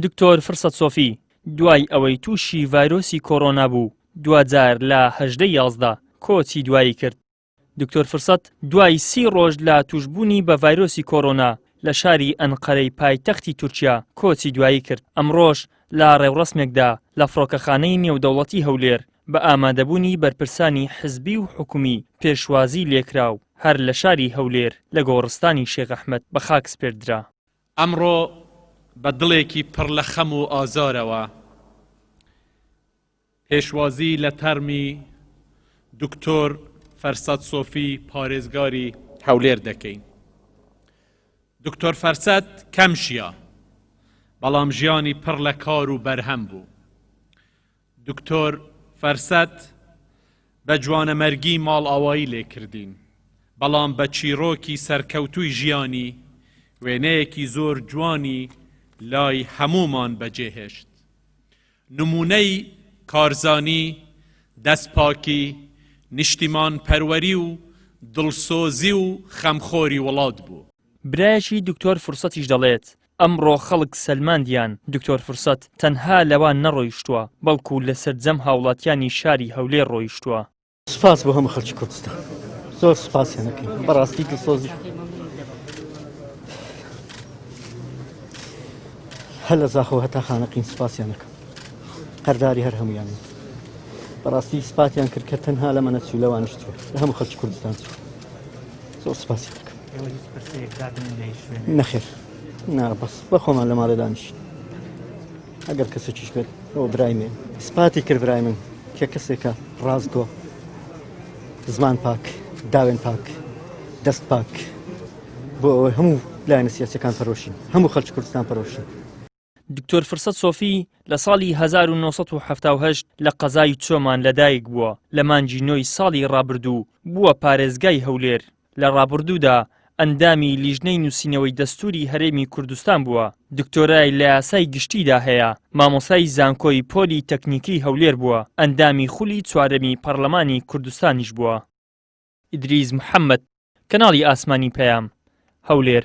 دکتۆر فرسەت سۆفی دوای ئەوەی تووشی ڤایرۆسی کۆرۆنا بوو، دواجار لە 18 11 کۆچی دوایی کرد. دکتۆر فرسەت دوای سی ڕۆژ لە تووشبوونی بە ڤایرۆسی کۆرۆنا لە شاری ئەنقەرەی پایتەختی تورکیا کۆچی دوایی کرد، ئەمڕۆش لە ڕێوڕەسمێکدا لە فڕۆکەخانەی نێودەوڵەتی هەولێر بە ئامادەبوونی بەرپرسانی حزبی و حکومی پێشوازی لێکرا و هەر لە شاری هەولێر لە گۆڕستانی شێخ ئەحمەد بە خاک سپێردرا. ئەمڕۆ بە دڵێکی پڕ لە خەم و ئازارەوە پێشوازی لە تەرمی دکتۆر فەرسەت سۆفی پارێزگاری هەولێر دەکەین. دکتۆر فەرسەت کەم ژیا، بەڵام ژیانی پڕ لە کار و بەرهەم بوو. دکتۆر فەرسەت بە جوانەمەرگی ماڵئاوایی لێکردین، بەڵام بە چیڕۆکی سەرکەوتووی ژیانی وێنەیەکی زۆر جوانی لای هەموومان بەجێهێشت. نموونەی کارزانی، دەستپاکی، نیشتیمانپەروەری و دڵسۆزی و خەمخۆری وڵات بوو. برایەکی دکتۆر فرسەتیش دەڵێت، ئەمڕۆ خەڵک سەلماندیان دکتۆر فرسەت تەنها لەوان نەڕۆیشتووە، بەڵکو لە سەرجەم هاوڵاتیانی شاری هەولێر ڕۆیشتووە. سوپاس بۆ هەموو خەڵکی کوردستان زۆر سوپاسیان دەکەین بەڕاستی دڵسۆزی هەر لە زاخۆ هەتا خانەقین سوپاسیان دەکەم قەرداری هەر هەمویانین بەڕاستی سپاتیان کرد کە تەنها لەمە نەچوو لەوانش چوو لە هەموو خەڵکی کوردستان چوو زۆر سپاسی دەکەم نەخێر نا بەس بە خۆمان لە ماڵێ دانیشین ئەگەر کەسێکیش بێت ئەوە برای من سپاتی کرد برای من کە کەسێکە ڕاستگۆ زمان پاک داوێن پاک دەست پاک بۆ ئەوەی هەموو لایەنە سیاسەکان پەرۆشین هەموو خەلکی کوردستان پەرۆشین. دکتۆر فرسەت سۆفی لە ساڵی 1978 لە قەزای چۆمان لەدایک بووە، لە مانگی نۆی ساڵی ڕابردوو بووە پارێزگای هەولێر، لە ڕابردوودا ئەندامی لیژنەی نووسینەوەی دەستووری هەرێمی کوردستان بووە، دکتۆرای لە یاسای گشتیدا هەیە، مامۆستای زانکۆی پۆلی تەکنیکی هەولێر بووە، ئەندامی خولی چوارەمی پەڕلەمانی کوردستانیش بووە. ئیدریس محەمەد، کەناڵی ئاسمانی پەیام، هەولێر.